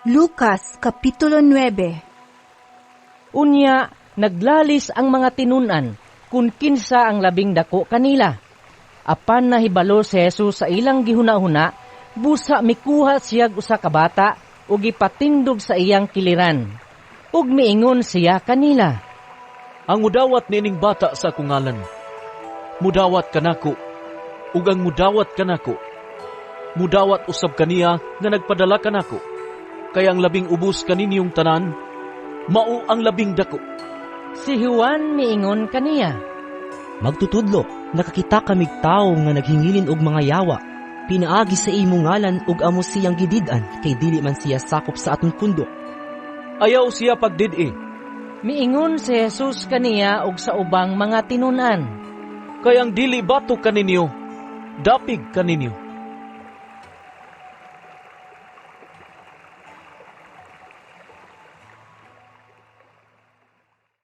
Lucas Kapitulo 9. Unya, naglalis ang mga tinun-an kung kinsa ang labing dako kanila. Apan nahibalo si Jesus sa ilang gihuna-huna, busa mikuha siya usa ka bata ug gipatindog sa iyang kiliran. Ug miingon siya kanila, "Ang mudawat niining bata sa akong ngalan, mudawat kanako, ug ang mudawat kanako, mudawat usab kaniya nga nagpadala kanako. Kay ang labing ubos kaninyong tanan, mao ang labing dako." Si Juan miingon kaniya, "Magtutudlo, nakakita kamig tawo nga naghingilin og mga yawa pinaagi sa imong ngalan ug amo siyang gidid-an kay dili man siya sakop sa atong pundok." "Ayaw siya pagdid-i," miingon si Jesus kaniya ug sa ubang mga tinun-an, "kay ang dili batok kaninyo, dapig kaninyo."